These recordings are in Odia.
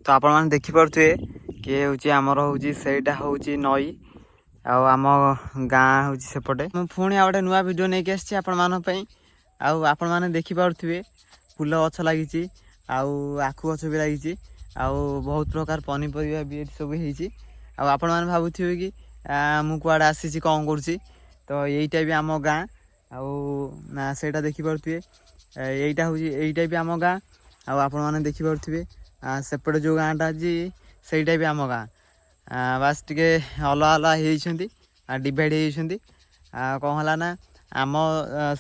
ତ ଆପଣମାନେ ଦେଖିପାରୁଥିବେ କିଏ ହେଉଛି ଆମର, ହେଉଛି ସେଇଟା ହେଉଛି ନଈ ଆଉ ଆମ ଗାଁ ହେଉଛି ସେପଟେ। ମୁଁ ପୁଣି ଆଉ ଗୋଟେ ନୂଆ ଭିଡ଼ିଓ ନେଇକି ଆସିଛି ଆପଣମାନଙ୍କ ପାଇଁ। ଆଉ ଆପଣମାନେ ଦେଖିପାରୁଥିବେ, ଫୁଲ ଗଛ ଲାଗିଛି ଆଉ ଆଖୁ ଗଛ ବି ଲାଗିଛି ଆଉ ବହୁତ ପ୍ରକାର ପନିପରିବା ବି ଏଠି ସବୁ ହେଇଛି। ଆଉ ଆପଣମାନେ ଭାବୁଥିବେ କି ମୁଁ କୁଆଡ଼େ ଆସିଛି, କ'ଣ କରୁଛି? ତ ଏଇଟା ବି ଆମ ଗାଁ। ଆଉ ନା, ସେଇଟା ଦେଖିପାରୁଥିବେ, ଏଇଟା ହେଉଛି, ଏଇଟା ବି ଆମ ଗାଁ। ଆଉ ଆପଣମାନେ ଦେଖିପାରୁଥିବେ, ସେପଟେ ଯେଉଁ ଗାଁଟା ଅଛି, ସେଇଟା ବି ଆମ ଗାଁ। ବାସ୍ ଟିକେ ଅଲଗା ଅଲଗା ହେଇଯାଇଛନ୍ତି, ଡିଭାଇଡ଼ ହେଇଯାଇଛନ୍ତି। କ'ଣ ହେଲା ନା, ଆମ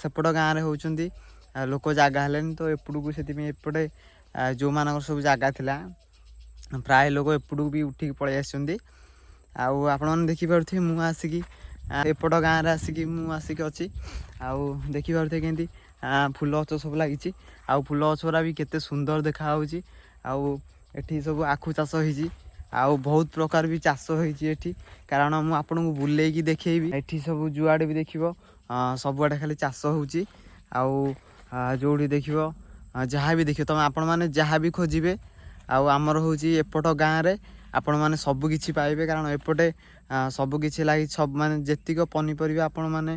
ସେପଟ ଗାଁରେ ହେଉଛନ୍ତି ଲୋକ ଜାଗା ହେଲେନି, ତ ଏପଟକୁ ସେଥିପାଇଁ ଏପଟେ ଯେଉଁମାନଙ୍କର ସବୁ ଜାଗା ଥିଲା, ପ୍ରାୟ ଲୋକ ଏପଟକୁ ବି ଉଠିକି ପଳେଇ ଆସିଛନ୍ତି। ଆଉ ଆପଣମାନେ ଦେଖିପାରୁଥିବେ, ମୁଁ ଆସିକି ଏପଟ ଗାଁରେ ଆସିକି ମୁଁ ଆସିକି ଅଛି। ଆଉ ଦେଖିପାରୁଥିବେ କେମିତି ଫୁଲ ଗଛ ସବୁ ଲାଗିଛି ଆଉ ଫୁଲ ଗଛ ଗୁଡ଼ା ବି କେତେ ସୁନ୍ଦର ଦେଖାହେଉଛି। ଆଉ ଏଠି ସବୁ ଆଖୁ ଚାଷ ହେଇଛି ଆଉ ବହୁତ ପ୍ରକାର ବି ଚାଷ ହେଇଛି ଏଠି, କାରଣ ମୁଁ ଆପଣଙ୍କୁ ବୁଲେଇକି ଦେଖେଇବି। ଏଠି ସବୁ ଯୁଆଡ଼େ ବି ଦେଖିବ, ସବୁଆଡ଼େ ଖାଲି ଚାଷ ହେଉଛି। ଆଉ ଯେଉଁଠି ଦେଖିବ, ଯାହା ବି ଦେଖିବ ତମେ, ଆପଣମାନେ ଯାହା ବି ଖୋଜିବେ, ଆଉ ଆମର ହେଉଛି ଏପଟ ଗାଁରେ ଆପଣମାନେ ସବୁ କିଛି ପାଇବେ, କାରଣ ଏପଟେ ସବୁ କିଛି ଲାଗିଛି। ସବୁ ମାନେ ଯେତିକ ପନିପରିବା ଆପଣମାନେ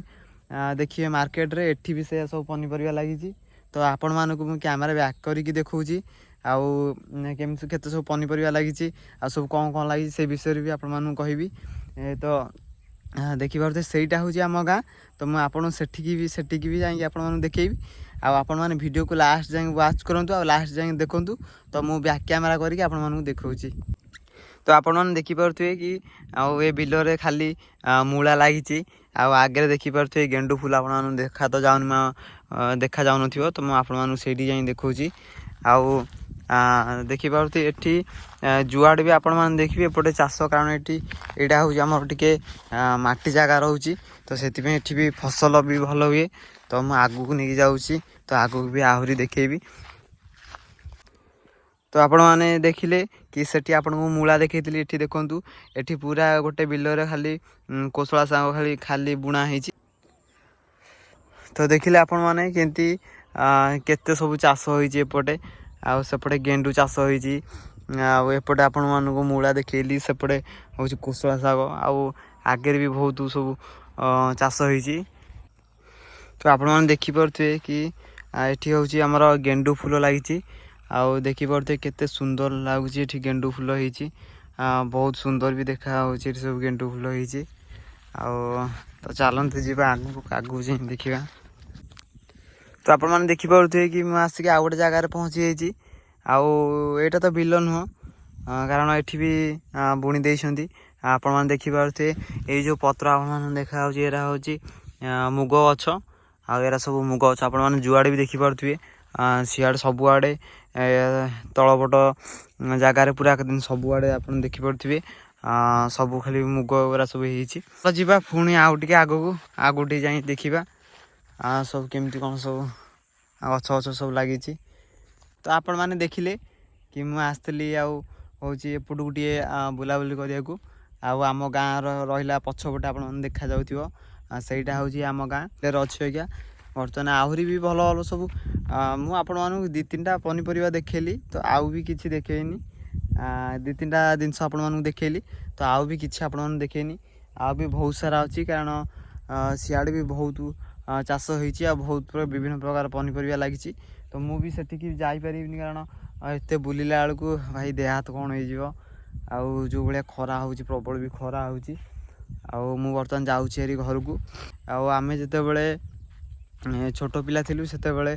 ଦେଖିବେ ମାର୍କେଟରେ, ଏଠି ବି ସେଇଆ ସବୁ ପନିପରିବା ଲାଗିଛି। ତ ଆପଣମାନଙ୍କୁ ମୁଁ କ୍ୟାମେରା ବ୍ୟାକ୍ କରିକି ଦେଖାଉଛି ଆଉ କେମିତି କେତେ ସବୁ ପନିପରିବା ଲାଗିଛି ଆଉ ସବୁ କ'ଣ କ'ଣ ଲାଗିଛି, ସେ ବିଷୟରେ ବି ଆପଣମାନଙ୍କୁ କହିବି। ତ ଦେଖିପାରୁଥିବେ, ସେଇଟା ହେଉଛି ଆମ ଗାଁ। ତ ମୁଁ ଆପଣଙ୍କୁ ସେଠିକି ବି ଯାଇକି ଆପଣମାନଙ୍କୁ ଦେଖେଇବି। ଆଉ ଆପଣମାନେ ଭିଡ଼ିଓକୁ ଲାଷ୍ଟ ଯାଏଁ ୱାଚ୍ କରନ୍ତୁ ଆଉ ଲାଷ୍ଟ ଯାଏଁ ଦେଖନ୍ତୁ। ତ ମୁଁ ବ୍ୟାକ୍ କ୍ୟାମେରା କରିକି ଆପଣମାନଙ୍କୁ ଦେଖାଉଛି। ତ ଆପଣମାନେ ଦେଖିପାରୁଥିବେ କି ଆଉ ଏ ବିଲରେ ଖାଲି ମୂଳା ଲାଗିଛି। ଆଉ ଆଗରେ ଦେଖିପାରୁଥିବେ ଗେଣ୍ଡୁ ଫୁଲ। ଆପଣମାନଙ୍କୁ ଦେଖା ତ ଯାଉନି, ଦେଖା ଯାଉନଥିବ, ତ ମୁଁ ଆପଣମାନଙ୍କୁ ସେଇଠି ଯାଇ ଦେଖାଉଛି। ଆଉ ଦେଖିପାରୁଥିବେ, ଏଠି ଯୁଆଡ଼େ ବି ଆପଣମାନେ ଦେଖିବେ, ଏପଟେ ଚାଷ, କାରଣ ଏଠି ଏଇଟା ହେଉଛି ଆମର ଟିକେ ମାଟି ଜାଗା ରହୁଛି, ତ ସେଥିପାଇଁ ଏଠି ବି ଫସଲ ବି ଭଲ ହୁଏ। ତ ମୁଁ ଆଗକୁ ନେଇକି ଯାଉଛି, ତ ଆଗକୁ ବି ଆହୁରି ଦେଖେଇବି। ତ ଆପଣମାନେ ଦେଖିଲେ କି ସେଠି ଆପଣଙ୍କୁ ମୂଳା ଦେଖେଇଥିଲି। ଏଠି ଦେଖନ୍ତୁ, ଏଠି ପୁରା ଗୋଟେ ବିଲରେ ଖାଲି କୋଶଳା ଶାଗ ଖାଲି ଖାଲି ବୁଣା ହେଇଛି। ତ ଦେଖିଲେ ଆପଣମାନେ କେମିତି କେତେ ସବୁ ଚାଷ ହେଇଛି ଏପଟେ। ଆଉ ସେପଟେ ଗେଣ୍ଡୁ ଚାଷ ହେଇଛି ଆଉ ଏପଟେ ଆପଣମାନଙ୍କୁ ମୂଳା ଦେଖେଇଲି, ସେପଟେ ହେଉଛି କୋଶଳା ଶାଗ ଆଉ ଆଗରେ ବି ବହୁତ ସବୁ ଚାଷ ହେଇଛି। ତ ଆପଣମାନେ ଦେଖିପାରୁଥିବେ କି ଏଠି ହେଉଛି ଆମର ଗେଣ୍ଡୁ ଫୁଲ ଲାଗିଛି। ଆଉ ଦେଖିପାରୁଥିବେ କେତେ ସୁନ୍ଦର ଲାଗୁଛି, ଏଠି ଗେଣ୍ଡୁ ଫୁଲ ହେଇଛି। ବହୁତ ସୁନ୍ଦର ବି ଦେଖା ହେଉଛି, ଏଠି ସବୁ ଗେଣ୍ଡୁ ଫୁଲ ହେଇଛି। ଆଉ ତ ଚାଲନ୍ତୁ ଯିବା ଆଗକୁ, ଆଗକୁ ଯାଇ ଦେଖିବା। ତ ଆପଣମାନେ ଦେଖିପାରୁଥିବେ କି ମୁଁ ଆସିକି ଆଉ ଗୋଟେ ଜାଗାରେ ପହଞ୍ଚି ଯାଇଛି। ଆଉ ଏଇଟା ତ ବିଲ ନୁହଁ, କାରଣ ଏଠି ବି ବୁଣି ଦେଇଛନ୍ତି। ଆପଣମାନେ ଦେଖିପାରୁଥିବେ, ଏଇ ଯେଉଁ ପତ୍ର ଆପଣମାନଙ୍କୁ ଦେଖାଯାଉଛି, ଏଇଟା ହେଉଛି ମୁଗ ଗଛ। ଆଉ ଏରା ସବୁ ମୁଗ ଗଛ। ଆପଣମାନେ ଯୁଆଡ଼େ ବି ଦେଖିପାରୁଥିବେ, ସିଆଡ଼େ ସବୁଆଡ଼େ ତଳପଟ ଜାଗାରେ ପୁରା ସବୁଆଡ଼େ ଆପଣ ଦେଖିପାରୁଥିବେ, ସବୁ ଖାଲି ମୁଗ ଗୁରା ସବୁ ହେଇଛି। ତ ଯିବା ପୁଣି ଆଉ ଟିକେ ଆଗକୁ, ଆଗକୁ ଟିକେ ଯାଇ ଦେଖିବା ସବୁ କେମିତି କ'ଣ ସବୁ ଗଛ ଗଛ ସବୁ ଲାଗିଛି। ତ ଆପଣମାନେ ଦେଖିଲେ କି ମୁଁ ଆସିଥିଲି ଆଉ ହେଉଛି ଏପଟକୁ ଟିକେ ବୁଲାବୁଲି କରିବାକୁ। ଆଉ ଆମ ଗାଁର ରହିଲା ପଛପଟେ ଆପଣମାନେ ଦେଖାଯାଉଥିବ, ସେଇଟା ହେଉଛି ଆମ ଗାଁ ଅଛି ଆଜ୍ଞା। ବର୍ତ୍ତମାନ ଆହୁରି ବି ଭଲ ଭଲ ସବୁ ମୁଁ ଆପଣମାନଙ୍କୁ ଦୁଇ ତିନିଟା ପନିପରିବା ଦେଖେଇଲି, ତ ଆଉ ବି କିଛି ଦେଖେଇନି। ଦୁଇ ତିନିଟା ଜିନିଷ ଆପଣମାନଙ୍କୁ ଦେଖେଇଲି, ତ ଆଉ ବି କିଛି ଆପଣମାନଙ୍କୁ ଦେଖେଇନି। ଆଉ ବି ବହୁତ ସାରା ଅଛି, କାରଣ ସିଆଡ଼େ ବି ବହୁତ ଚାଷ ହେଇଛି ଆଉ ବହୁତ ବିଭିନ୍ନ ପ୍ରକାର ପନିପରିବା ଲାଗିଛି। ତ ମୁଁ ବି ସେଠିକି ଯାଇପାରିବିନି, କାରଣ ଏତେ ବୁଲିଲା ବେଳକୁ ଭାଇ ଦେହ ହାତ କ'ଣ ହେଇଯିବ। ଆଉ ଯେଉଁ ଭଳିଆ ଖରା ହେଉଛି, ପ୍ରବଳ ବି ଖରା ହେଉଛି। ଆଉ ମୁଁ ବର୍ତ୍ତମାନ ଯାଉଛି ହେରି ଘରକୁ। ଆଉ ଆମେ ଯେତେବେଳେ ଛୋଟ ପିଲା ଥିଲୁ, ସେତେବେଳେ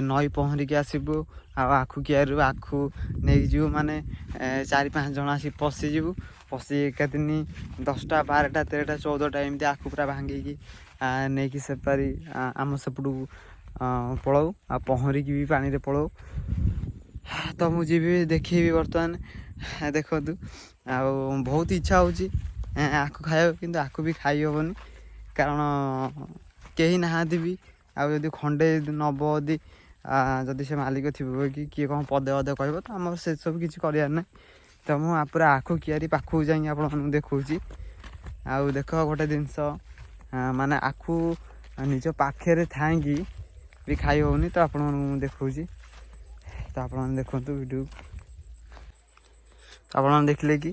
ନଈ ପହଁରିକି ଆସିବୁ ଆଉ ଆଖୁ କିଆରିରୁ ଆଖୁ ନେଇକି ଯିବୁ। ମାନେ ଚାରି ପାଞ୍ଚ ଜଣ ଆସି ପଶିଯିବୁ, ପଶି ଏକାଦିନି 10ଟା, 12ଟା, 13ଟା, 14ଟା ଏମିତି ଆଖୁ ପୁରା ଭାଙ୍ଗିକି ନେଇକି ସେପାରି ଆମ ସେପଟକୁ ପଳାଉ ଆଉ ପହଁରିକି ବି ପାଣିରେ ପଳାଉ। ତ ମୁଁ ଯିବି, ଦେଖେଇବି। ବର୍ତ୍ତମାନ ଦେଖନ୍ତୁ, ଆଉ ବହୁତ ଇଚ୍ଛା ହେଉଛି ଆଖୁ ଖାଇବାକୁ, କିନ୍ତୁ ଆଖୁ ବି ଖାଇ ହେବନି, କାରଣ କେହି ନାହାନ୍ତି ବି। ଆଉ ଯଦି ଖଣ୍ଡେ ନେବ, ଯଦି ସେ ମାଲିକ ଥିବ କି କିଏ କ'ଣ ପଦେ ଅଧେ କହିବ, ତ ଆମର ସେସବୁ କିଛି କରିବାର ନାହିଁ। ତ ମୁଁ ପୁରା ଆଖୁ କିଆରି ପାଖକୁ ଯାଇକି ଆପଣମାନଙ୍କୁ ଦେଖାଉଛି। ଆଉ ଦେଖ, ଗୋଟେ ଜିନିଷ ମାନେ ଆଖୁ ନିଜ ପାଖରେ ଥାଇକି ବି ଖାଇ ହେଉନି। ତ ଆପଣମାନଙ୍କୁ ମୁଁ ଦେଖାଉଛି, ତ ଆପଣମାନେ ଦେଖନ୍ତୁ ଭିଡ଼ିଓ। ତ ଆପଣମାନେ ଦେଖିଲେ କି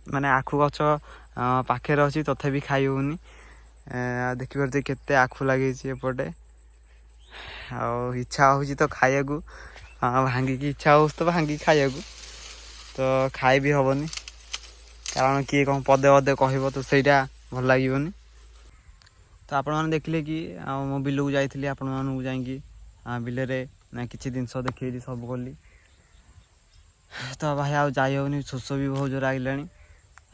ମାନେ ଆଖୁ ଗଛ ପାଖରେ ଅଛି, ତଥାପି ଖାଇ ହେଉନି। ଦେଖିପାରୁଥିବେ କେତେ ଆଖୁ ଲାଗିଛି ଏପଟେ। ଆଉ ଇଚ୍ଛା ହେଉଛି ତ ଖାଇବାକୁ, ଭାଙ୍ଗିକି ଇଚ୍ଛା ହେଉଛି ତ ଭାଙ୍ଗିକି ଖାଇବାକୁ, ତ ଖାଇ ବି ହେବନି, କାରଣ କିଏ କ'ଣ ପଦେ ପଦେ କହିବ, ତ ସେଇଟା ଭଲ ଲାଗିବନି। ତ ଆପଣମାନେ ଦେଖିଲେ କି ଆଉ ମୁଁ ବିଲକୁ ଯାଇଥିଲି, ଆପଣମାନଙ୍କୁ ଯାଇକି ବିଲରେ କିଛି ଜିନିଷ ଦେଖେଇଲି, ସବୁ କଲି। ତ ଭାଇ, ଆଉ ଯାଇ ହେଉନି, ଶୋଷ ବି ବହୁତ ଜୋର ଲାଗିଲାଣି।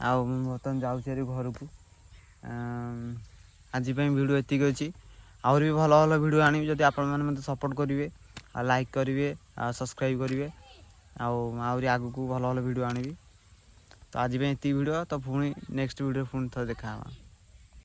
ଆଉ ମୁଁ ବର୍ତ୍ତମାନ ଯାଉଛି ଭାରି ଘରକୁ। ଆଜି ପାଇଁ ଭିଡ଼ିଓ ଏତିକି ଅଛି। ଆହୁରି ବି ଭଲ ଭଲ ଭିଡ଼ିଓ ଆଣିବି ଯଦି ଆପଣମାନେ ମୋତେ ସପୋର୍ଟ କରିବେ ଆଉ ଲାଇକ୍ କରିବେ ଆଉ ସବସ୍କ୍ରାଇବ୍ କରିବେ। ଆଉ ଆହୁରି ଆଗକୁ ଭଲ ଭଲ ଭିଡ଼ିଓ ଆଣିବି। ତ ଆଜି ପାଇଁ ଏତିକି ଭିଡ଼ିଓ। ତ ପୁଣି ନେକ୍ସଟ ଭିଡ଼ିଓ ପୁଣି ଥରେ ଦେଖା ହେବା।